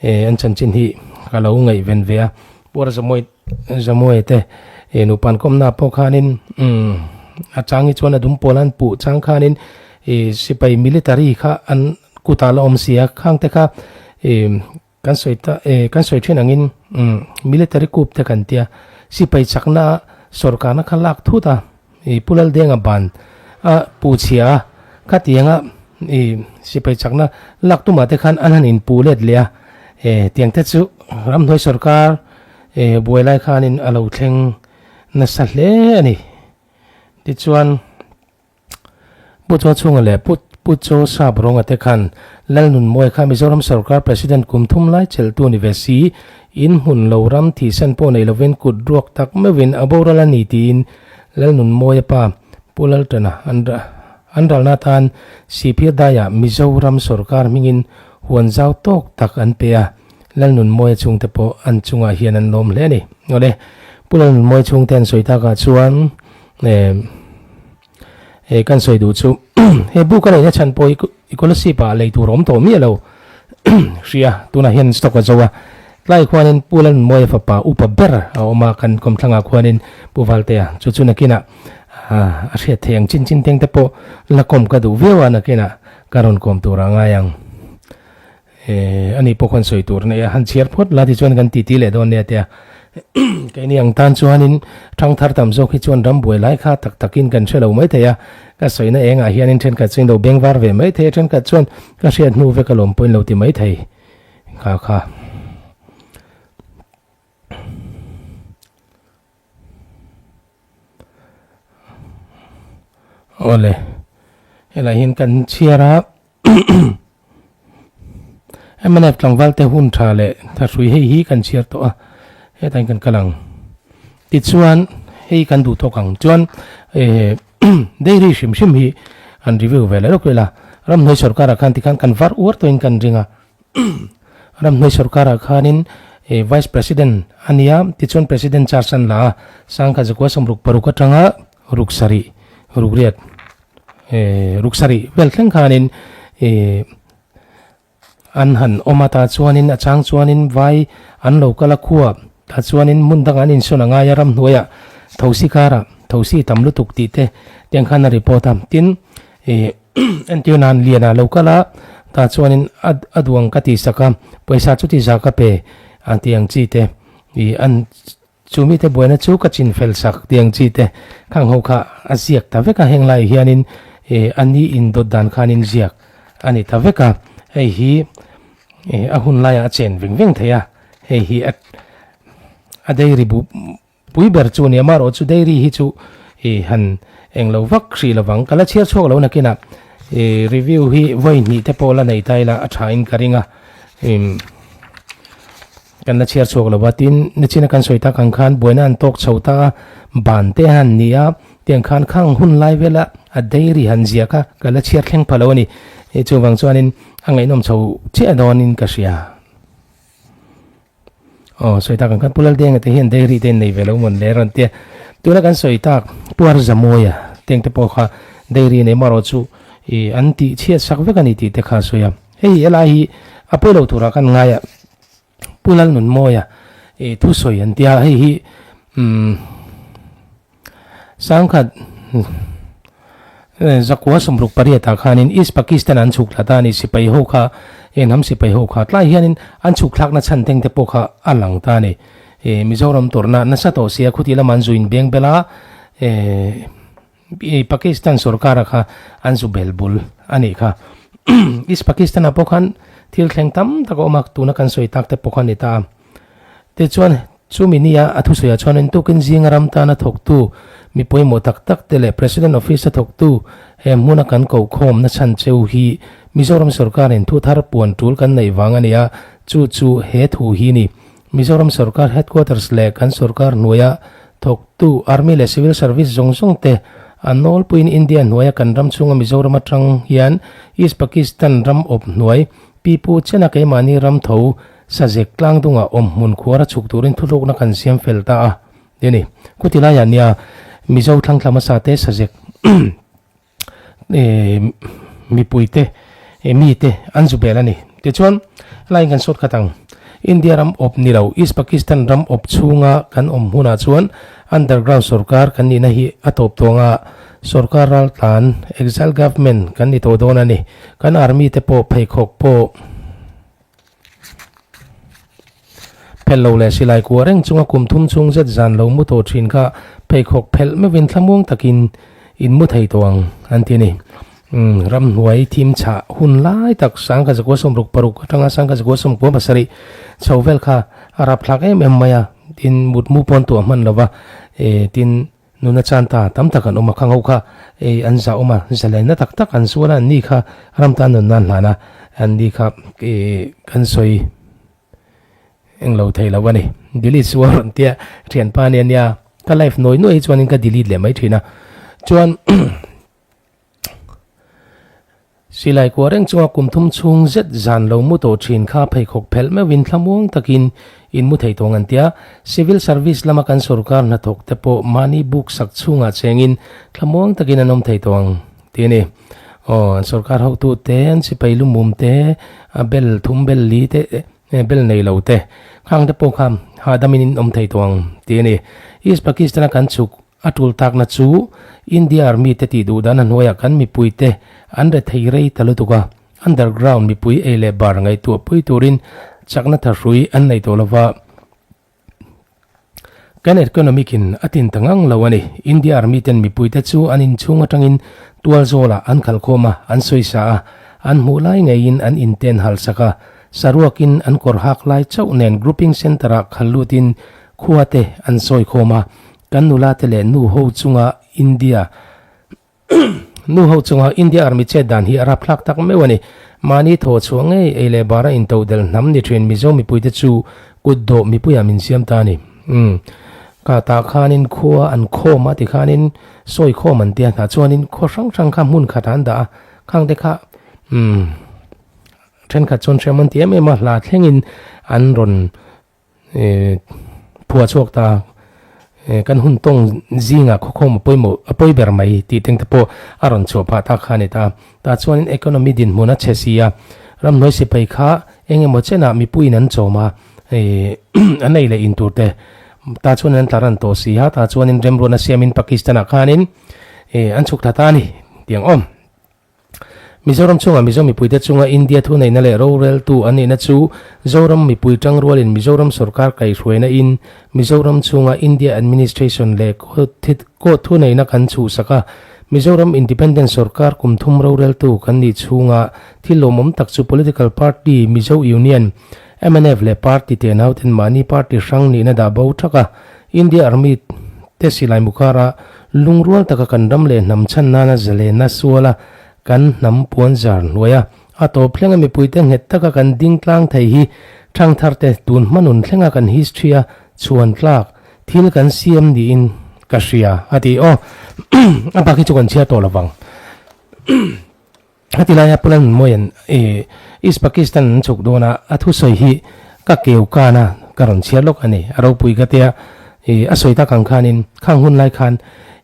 Speaker 1: an chanchin hi ka lo ngaihven ve a, Pu Arzamuai Zamuai te eh nupan kawmna pawh khanin umm a chang hi chuan a dum pawl an puh chang khanin ih sipai military kha an kutah la awm si a khang te kha ih kan sawi ta eh kan sawi thin angin umm military coup te kan tia sipai chakna sorkarna kha lak thut a ih Pu Laldenga ban a puh chhia a khatianga ih sipai chakna lak tumah te khan an han inpuh let leh a eh tiang te chu ramhnuai sorkar Eh buai lai khanin a lo thleng nasa hle a ni. Tichuan Pu Chaw chhunga leh Pu Pu Chaw Sap Rawnga te khan Lalnunmawia kha Mizoram sorkar President kum thum lai chelhtu ni ve si, in hmun lo ram thihsan pawh nei lovin kut ruak tak meuhin a boral a ni tiin Lalnunmawia pa Pu Laltana an an ralna atan Sihphir daiah Mizoram sorkar hmingin huan zau tawk tak an pe a. Lalnunmawia chhungte pawh an chungah hian an lawm hle a ni. Awle, Pu Lalnunmawia chhungte an sawi takah chuan eh eh kan sawi duh chu he book a neihna chhan pawh hi Ecolosip ah lei tur a awm tawh miah lo hria tunah hian stock a zo a. Tlai khuanin Pu Lalnunmawia fapa upa ber a awm a, kan kawmthlangah khuanin Pu Valtea chu chu nakinah a hriat theih ang chin chin teng te pawh la kawm ka duh viau a, nakinah ka rawn kawm turah a ngai ang. Eh, ani pawh khawn sawi tur nei a, han chhiar phawt la tichuan kan titi leh dawn nia tia. Keini ang tan chuanin thangthar tam zawk hi chuan ram buai lai kha tak takin kan hre lo mai thei a, ka sawina engah hianin thenkhat chuan lo beng var ve mai thei a, thenkhat chuan ka hriat hnu vek alawm pawhin lo ti mai thei kha kha. Awle, helai hian kan chhiar a mnf tlangval te hun tha leh thahrui hei hi kan chhiar tawh a, hetah hian kan kal ang. Tichuan hei kan duh tawk ang chuan eh dairy hrim hrim hi an review ve leh lawk ila, ramhnuai sorkar ah khan tikhan kan var uar tawhin kan ring a. Ramhnuai sorkarah khanin Vice President a nia, tichuan President charge an la a, sangkhat zakua sawmruk paruk atanga ruk sarih, ruk riat, ruk sarih vel thleng khanin an han awm a, tah chuanin a chang chuanin vai an lo kal a khua, tah chuanin hmun dangah an insawn a ngai a, ramhnuaiah thosi karah thosi tam lutuk tih te tiang khan a report a, tin Entir nan Liana lo kal a, tah chuanin a a duang ka tihsak a, pawisa chu ti za ka pe a ti ang chi te, ih an chu mite buaina chu ka chin fel sak ti ang chi te khang ho kha a ziak ta vek a, heng laiah hianin ih a ni indawt dan khanin ziak a ni ta vek a, hei hi ih a hun laiah a chen veng veng thei a, hei hi a a dairy bu Pui ber chu nia marawh chu dairy hi chu i han eng lo vak hrih lovang ka la chhiar chhuak lo nakinah i review hi vawi hnih te pawh la nei ta ila a tha in ka ring a im kan la chhiar chhuak lova tin nichina kan sawi tak ang khan buaina an tawk chho ta a ban te han ni a tiang khan khang hun lai vela a dairy han zia kha ka la chhiar thleng pha lo a ni chuvang chuanin a ngaihnawm chho chiah dawnin ka hria. Aw sawi tak ang khan Pu Laldenga te hian dairy te an nei ve lo mawn le rawn tia. Tuna kan sawi tak Pu Arzamuaia teng te pawh kha dairy nei marawh chu ih an tih chhiat sak vek a ni tih te kha a sawi a. Hei helai hi a pawi lo turah kan ngai a Pu Lalnunmawia ih thusawi an tia hei hi umm Sangkhat zakua sawmruk pariatah khanin East Pakistan an chhuk thla ta a ni. Sipai ho kha enham sipai ho kha tlai hianin an chhuk thlakna chhan teng te pawh kha a lang ta a ni. Mizoram tawrhna nasa tawh sia khuti lama an zu inbeng bel a, Pakistan sorkara kha an zu bel bul a nih kha. East Pakistan-ah pawh khan thil thleng tam tak a awm a, tuna kan sawi tak te pawh kha a ni ta a. Tichuan, chumi nia a thusawiah chuanin tukin zinga ram tana thawktu mi pawimawh tak tak te leh President Office a thawktu he hmuna kan kohkhawm nachhan cheu hi Mizoram sorkarin thu thar puan tul kan neih vang a ni a, chu chu he thu hi ni. Mizoram sorkar headquarters leh kan sorkar hnuaia thawktu Army leh Civil Service zawng zawng te a nawlpuiin India hnuaia kan ram chhunga Mizoram atang hian East Pakistan ram awp hnuai Pipu chena keimahni ram tho Sazek tlang dungah awm hmun khuar a chhuk turin thuthlukna kan siam fel ta a ti a ni. Khuti laiah nia Mizo thlangthla hmasa te Sazek mipuite mite an zu bel a ni. Tichuan line kan sawt khat ang. India ram awp ni lo East Pakistan ram awp chhunga kan awm hunah chuan underground sorkar kan nihna hi a tawp tawng a, sorkar raltlan, exile government, kan ni tawh dawn a ni. Kan army te pawh pheikhawk pawh. Phelh lo leh silai kua reng chunga kum thum chhung zet zan lo mu tawh thin kha pheikhawk phelh meuhin thlamuang takin in mu thei tawh ang an ti a ni. Umm ramhnuai thim chhah hun lai tak sangkhat zakua sawmruk paruk atanga sangkhat zakua sawmkua pasarih chho vel kha a rapthlak em em mai a, tin mutmu pawn tuah hman lova eh tin Nuna chan ta tam tak an awm a, khang ho kha ei an zah awm a, zalenna tak tak an sual a, an ni kha ram tan nun nan hlan a, an ni kha kan sawi eng lo thei lo a ni. Delete sual rawn tia thianpa nia nia ka life nawi nuai hi chuanin ka delete leh mai thin a, chuan Silai kua reng chunga kum thum chhung zet zan lo mu tawh thin kha pheikhawk phelh meuhin thlamuang takin in mu thei tawng an tia. Civil Service lama kan sorkar hnathawk te pawh mahni buk sak chhungah chengin thlamuang takin an awm thei tawh ang ti a ni. Aw, an sorkar hotu te, an sipai lumum te, a bel thum bel li te, bel nei lo te khang te pawh kha hahdamin in awm thei tawh ang ti a ni. East Pakistan a kan chhuk A tul takna chu India Army te tih duh dan a hnuaiah kan mipui te an rethei rei ta lutuk a, underground mipui ei leh bar ngaihtuah pui turin chakna thahrui an nei tawh lova. Kan economic in a tin ta ngang lo a ni. India Army ten mipuite chu an inchhung atangin tual zawlah an khalhkhawm a, an sawisa a, an hmuh lai ngeiin an inten halsak a, saruakin an kawr hak lai chauh nen grouping centre ah khal lutin khua te an sawikhawm a, kan nula te leh nu ho chunga India Nu ho chunga India Army chet dan hi a rapthlak tak meuh a ni. Mahni thaw chhuah ngei ei leh bara intodelh hnam ni thin Mizo mipuite chu kut dawh mipuiah min siam ta a ni. Umm. Ka tah khanin khua an khawm a tikhanin sawi khawm an tia tah chuanin khaw hrang hrang kha hmun khatah an dah a, khangte kha umm thenkhat chuan hriam an ti em em a, hla thlengin an rawn Phuah chhuak ta kan hun tawng zingah khawkhawm a pawimawh a pawi ber mai tih teng te pawh a rawn chhuah phah tak kha a ni ta. Tah chuanin economy dinhmun a chhe si a, ramhnuai sipai kha eng emaw chenah mipuiin an chawm a, an ei leh in tur te tah chuanin an tlar an tawh si a, tah chuanin remruatna siamin Pakistan-ah khanin an chhuk thla ta a ni tih ang awm. Mizoram chhungah Mizo mipuite chunga India thuneihna leh roreltu an nihna chu Zoram mipui tangrualin Mizoram sorkar kaihhruaina in Mizoram chhunga India administration leh court thuneihna kan chhuhsak a, Mizoram independent sorkar kum thum roreltu kan nih chhunga thil lawmawm tak chu political party Mizo Union, mnf leh party tenauten mahni party hrang nihna dah bo thak a, India Army te silai mukara lungrual taka kan ram leh hnam chhan nana zalena suala kan hnam puan zar hnuaia a tawp thlenga mipuite nghet taka kan ding tlang thei hi thangthar te tun hmanun thlenga kan history a chhuan tlak thil kan siam niin ka hria a ti aw a bak hi chu kan chhiar tawh lovang. Heti laia Pulan Moyan i East Pakistan an chhuk dawn a, a thusawi hi ka keu kan a, ka rawn chhiar lawk a ni. A ropui ka tia i a sawi tak ang khanin khang hun lai khan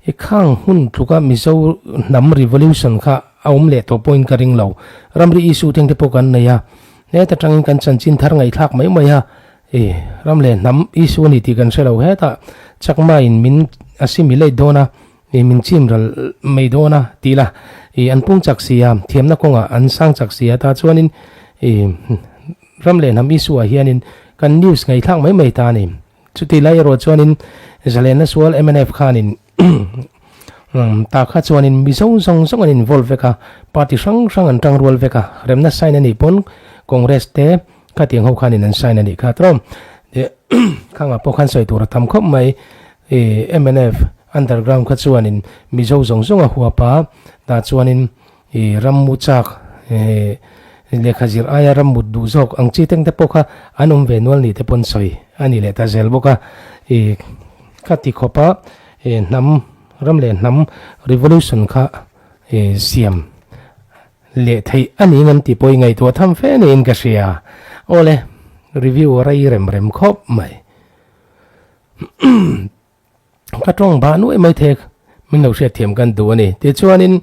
Speaker 1: i khang hun tluka Mizo hnam revolution kha a awm leh tawh pawhin ka ring lo. Ramri issue teng te pawh kan nei a, heta tangin kan chanchin thar ngaihthlak mai mai a, i ram leh hnam issue a ni tih kan hre lo. Hetah Chakma in min assimilate dawn a, I min chim ral mai dawn a tih la, i an pung chak si a, thiamna kawngah an sang chak si a, tah chuanin i ram leh hnam issue ah hianin kan news ngaihthlak mai mai ta a ni. Chuti lai erawh chuanin Zalenna Sual mnf khanin tah kha chuanin Mizo zawng zawng an involve vek a, party hrang hrang an tang rual vek a, remna sign a nih pawn Congress te khatiang ho khanin an sign a nih kha tawm. Khangah pawh khan sawi tur a tam khawp mai. I mnf underground kha chuanin Mizo zawng zawng a huap a, tah chuanin i rammu chak i lehkha zir aia rammut duh zawk ang chi teng te pawh kha an awm ve nual ni te pawn sawi a ni leh ta zel bawk a. I kha ti khawp a i hnam ram leh hnam revolution kha i siam leh theih a ni ngam tih pawh i ngaihtuah tham fe niin ka hria. Awle review a rei rem rem khawp mai. Ka tawng bah nuai mai thek min lo hriat thiam kan duh a ni. Tichuanin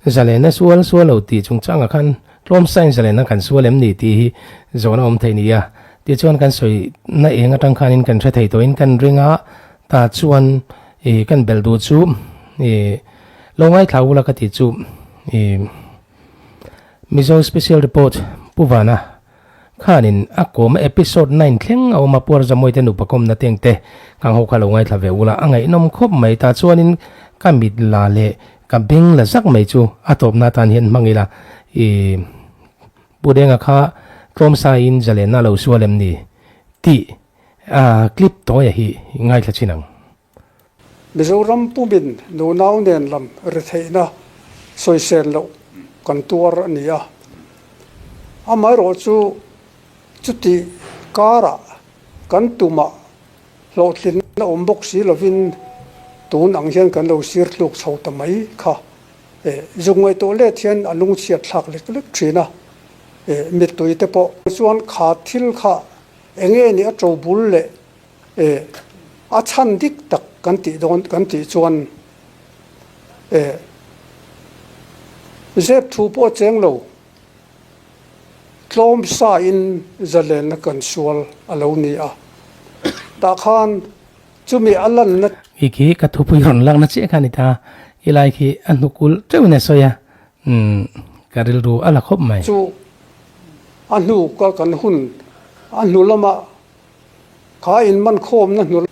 Speaker 1: zalena sual sual lo tih chungchangah khan tlawm sain zalena kan sual em ni tih hi zawhna awm thei nia. Tichuan kan sawi na eng atang khanin kan hre thei tawhin kan ring a, tah chuan ih kan belh duh chu ih lo ngaithla ula ka tih chu ih Mizo Special Report Pu Vana Khanin a kawm episode 9 thleng a awm a puar Zamawite nupa kawmna teng te kang ho kha lo ngaithla ve ula a ngaihnawm khawp mai ta chuanin ka mit la leh ka beng la zak mai chu a tawpna atan hian hmang ila i Pu Denga kha tlawm saiin zalenna lo sual em ni tih a clip tawia hi ngaithla chin ang.
Speaker 2: Mizoram pumin nunau nen lam retheihna sawisel loh kan tuar a ni a. Amaherawh chu chuti karah kan tumah hlawhtlinna awm bawk si lovin tun ang hian kan lo sir tluk chho ta mai kha. Zuk ngaihtuah let hian a lungchhiat thlak lek lek thin a, mittui te pawh chuan kha thil kha enge ni a to bul leh E, a chhan dik tak kan tih dawn kan tih chuan e, zep thu pawh cheng lo, tlawm sa in zalenna kan sual a lo ni a, tah khan chumi a lanna.
Speaker 1: Khi khi ka thupui rawn lakna chiah kha a ni ta, i lai khi a hnukul teuhin a sawi a, umm ka rilru a la khawp mai.
Speaker 2: Chu a hnu ka kan hun a hnu lamah Kha inman khawmna hnu.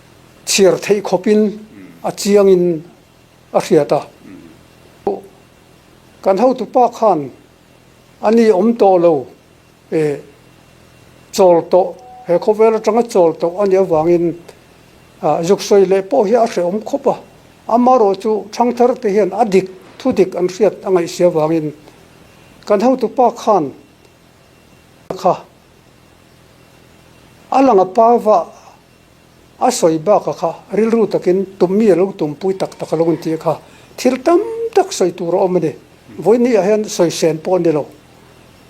Speaker 2: chhiar theih khawpin a chiangin a hriat a. Kan hotupa khan a ni awm tawh lo e, chawl tawh, he khawvel atanga chawl tawh a nih avangin zuk sawi leh pawh hi a hrehawm khawp a. Amaherawh chu thangthar te hian a dik, thu dik an hriat a ngaihsia avangin kan hotupa khan kha a lang a pa vah A sawi baka kha rilru takin tummi a lo tumpui tak tak a lo inti kha thil tam tak sawi tur a awm a ni. Vawiini ah hian sawi sen pawh a ni lo.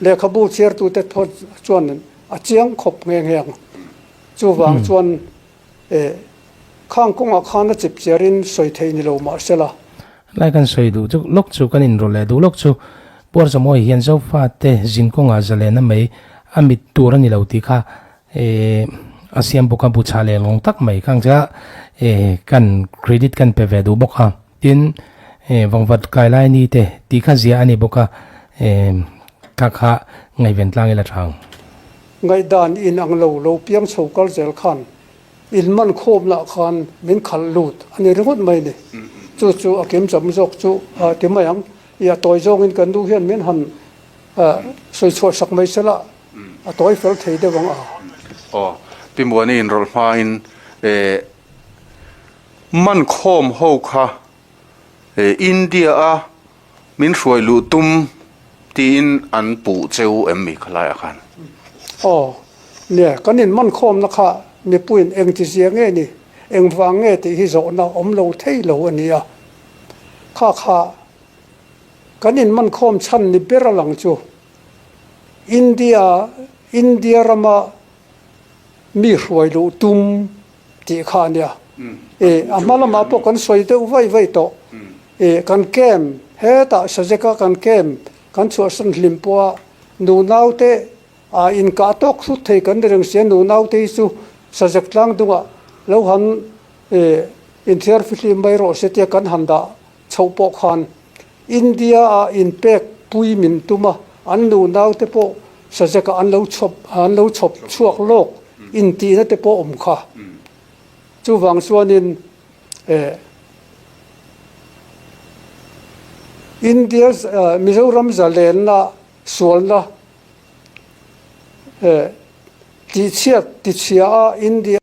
Speaker 2: Lehkhabu chhiartute pawh chuan a chiang khawp nghe nghe ang. Chuvang chuan eh khang kawngah khan a chip chiarin sawi theih ni lo mah sela.
Speaker 1: Lai kan sawi duh chu lawk chu kan inrawlh leh duh lawk chu Puar Zamawi hian Zofate zinkawngah zalena mai a mit tur a ni lo tih kha Eh a siam bawk a bu chhah leh lawng tak mai khang che a eh kan credit kan pe ve duh bawk a tin eh vangvat kai lai ni te tih kha zia a ni bawk a eh kha kha ngaihven tlang ila tha ang.
Speaker 2: Ngaihdan in ang lo lo piang chho kal zel khan in man khawm lah khan min khalh lut a ni ringawt mai ni. Chu chu a kim cham zawk chu a ti mai ang. I a tawi zawngin kan nu hian min han sawi chhuah sak mai se la. A tawi fel thei deuh ang a.
Speaker 3: Aw, Pi Muani inrawlh hmain eh man khawm ho kha eh India a min hruai luh tum tiin an puh cheu em mi khalaiah khan?
Speaker 2: Aw, nia, kan in man khawmna kha mipuiin engti zia nge ni, engvang nge tih hi zawhna awm lo thei lo a ni a. Kha kha kan in man khawm chhan ni ber a lang chu. India, India rama mi hruai luh tum tih kha a nia. E, a hma lamah pawh kan sawi deuh vaih vaih tawh. E, kan camp, hetah Sajeka kan camp kan chhuahsan hlim pawha nunaute a inkah tawk thut thei kan ni reng sia, nunaute hi chu Sajek tlang dungah lo han e inthiar fihlim mai rawh se tia kan han dah chhoh pawh khan India ah inpek pui min tum a, an nu nau te pawh Sajek ah an lo chhawp an lo chhawp chhuak lawk intihna te pawh awm kha. Chuvang chuanin eh India Mizoram zalenna sualna eh tihchhiat tichhia a India.